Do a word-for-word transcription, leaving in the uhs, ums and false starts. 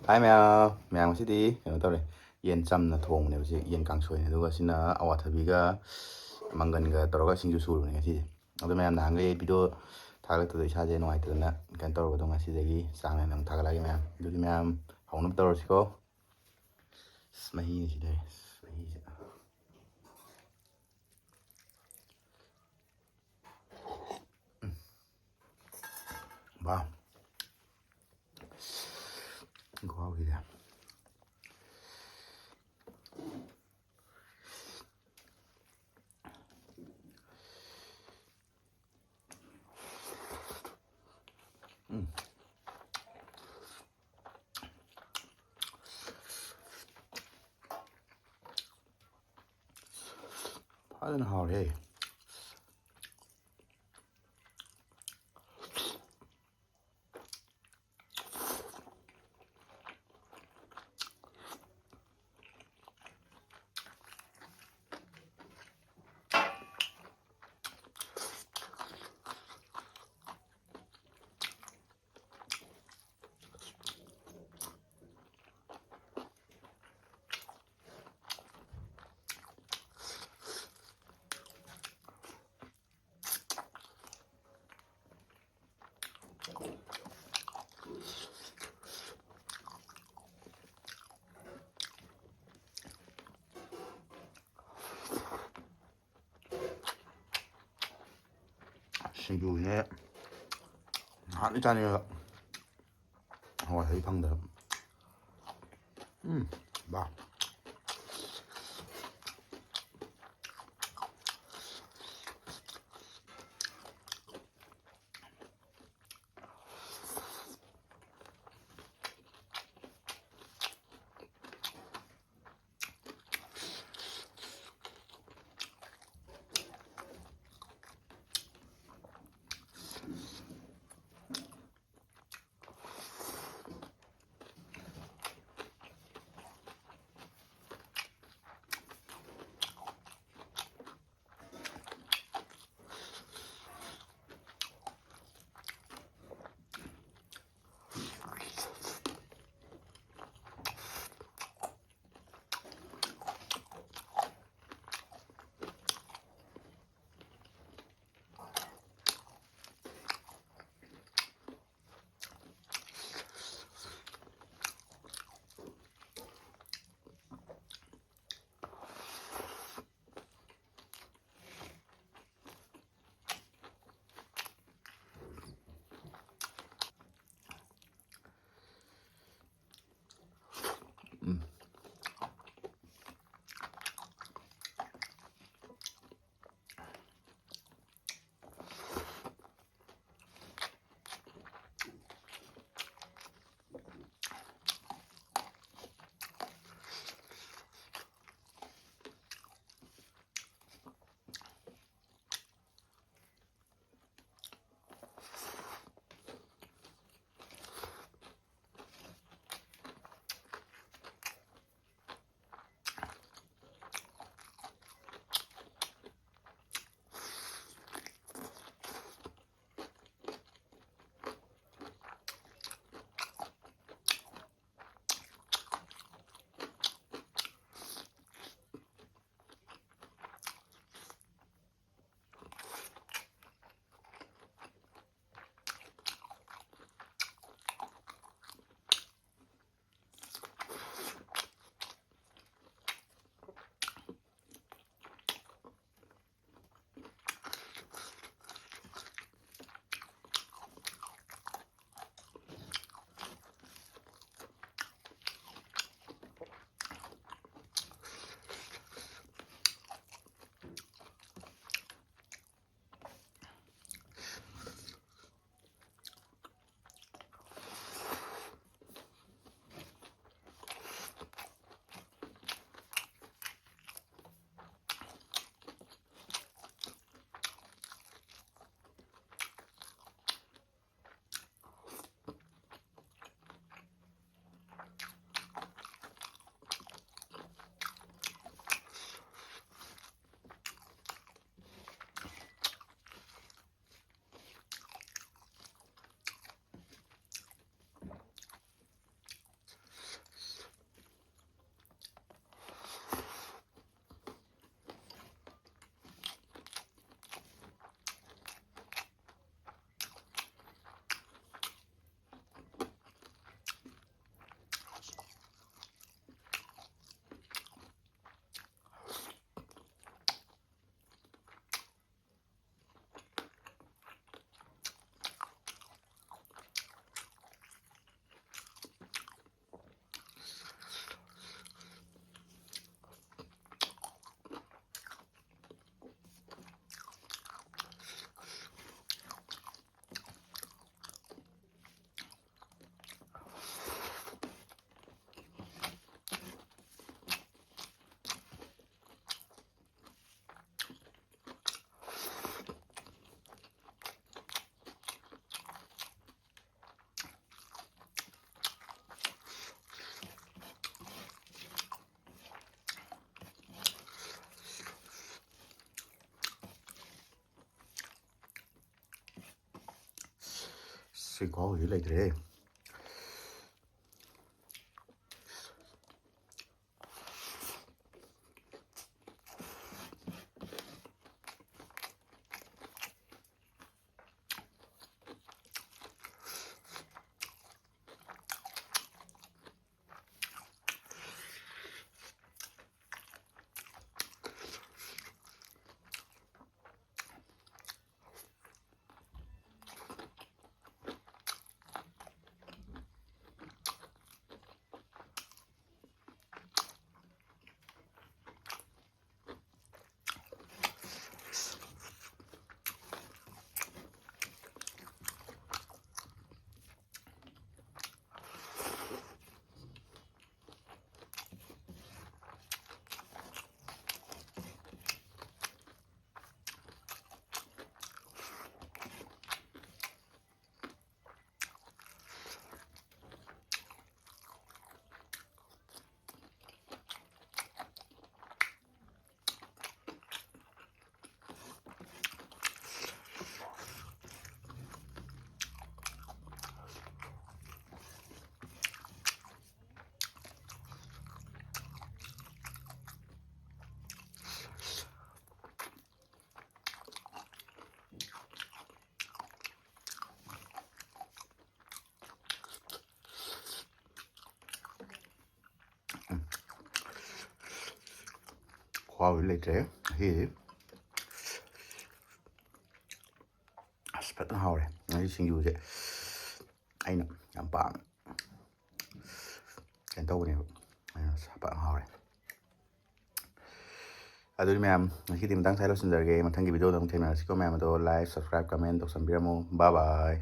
ꯍꯥꯏ ꯃꯌꯥꯝ, ꯃꯌꯥꯝ ꯉꯁꯤꯗꯤ ꯀꯩꯅꯣ ꯇꯧꯔꯦ, ꯌꯦꯟ ꯆꯝꯅ ꯊꯣꯡꯕꯅꯦꯕ ꯁꯤ, ꯌꯦꯟ ꯀꯥꯡꯁꯣꯏꯅꯦ꯫ ꯑꯗꯨꯒ ꯁꯤꯅ ꯑꯋꯥꯊꯕꯤꯒ ꯃꯪꯒꯟꯒ ꯇꯧꯔꯒ ꯁꯤꯡꯖꯨ ꯁꯨꯔꯕꯅꯦ ꯉꯁꯤꯁꯦ꯫ ꯑꯗꯣ ꯃꯌꯥꯝ ꯅꯍꯥꯟꯈꯩ ꯚꯤꯗꯤꯑꯣ ꯊꯥꯒꯠꯂꯛꯇꯕꯗꯣ ꯏꯁꯥꯁꯦ ꯅꯨꯡꯉꯥꯏꯇꯗꯅ ꯀꯩꯅꯣ ꯇꯧꯔꯕꯗꯣ, ꯉꯁꯤꯗꯒꯤ ꯆꯥꯡ ꯅꯥꯏꯅ ꯑꯃꯨꯛ ꯊꯥꯒꯠꯂꯛꯑꯒꯦ ꯃꯌꯥꯝ꯫ ꯑꯗꯨꯗꯤ ꯃꯌꯥꯝ ꯍꯧꯅꯕ ꯇꯧꯔꯁꯤꯀꯣ꯫ ꯑꯁ, ꯃꯍꯤꯅ ꯁꯤꯗꯔꯦ꯫ ꯑꯁ, ꯃꯍꯤꯁꯦ꯫ ꯕꯥ꯫ ꯈꯨꯍꯥꯎꯁꯤꯗꯤ꯫ ꯎꯝ꯫ ꯐꯖꯅ ꯍꯥꯎꯔꯦ꯫ ꯁꯤꯡꯖꯨꯁꯦ ꯅꯍꯥꯟꯗꯩ ꯆꯥꯅꯤꯡꯉꯒ ꯍꯋꯥꯏ ꯍꯩ ꯐꯪꯗꯕ꯫ ꯎꯝ, ꯕꯥ꯫ ꯁꯤ ꯈꯨꯍꯥꯎꯁꯤ ꯂꯩꯇ꯭ꯔꯦꯍꯦ꯫ ꯈꯨꯍꯥꯎꯗꯤ ꯂꯩꯇ꯭ꯔꯦ ꯉꯁꯤꯗꯤ꯫ ꯑꯁ, ꯐꯖꯅ ꯍꯥꯎꯔꯦ ꯉꯁꯤ ꯁꯤꯡꯖꯨꯁꯦ꯫ ꯑꯩꯅ ꯌꯥꯝ ꯄꯥꯝꯅ ꯀꯩꯅꯣ ꯇꯧꯕꯅꯦꯕ꯫ ꯑꯗꯨꯅ ꯑꯁ, ꯐꯖꯅ ꯍꯥꯎꯔꯦ꯫ ꯑꯗꯨꯗꯤ ꯃꯌꯥꯝ, ꯉꯁꯤꯗꯤ ꯃꯇꯥꯡ ꯁ꯭ꯋꯥꯏꯗ ꯂꯣꯏꯁꯤꯟꯖꯔꯒꯦ꯫ ꯃꯊꯪꯒꯤ video ꯗ ꯑꯃꯨꯛ ꯊꯦꯡꯅꯔꯁꯤꯀꯣ ꯃꯌꯥꯝ꯫ ꯑꯗꯣ like, subscribe, comment ꯇꯧꯁꯟꯕꯤꯔꯝꯃꯨ꯫ Bye bye꯫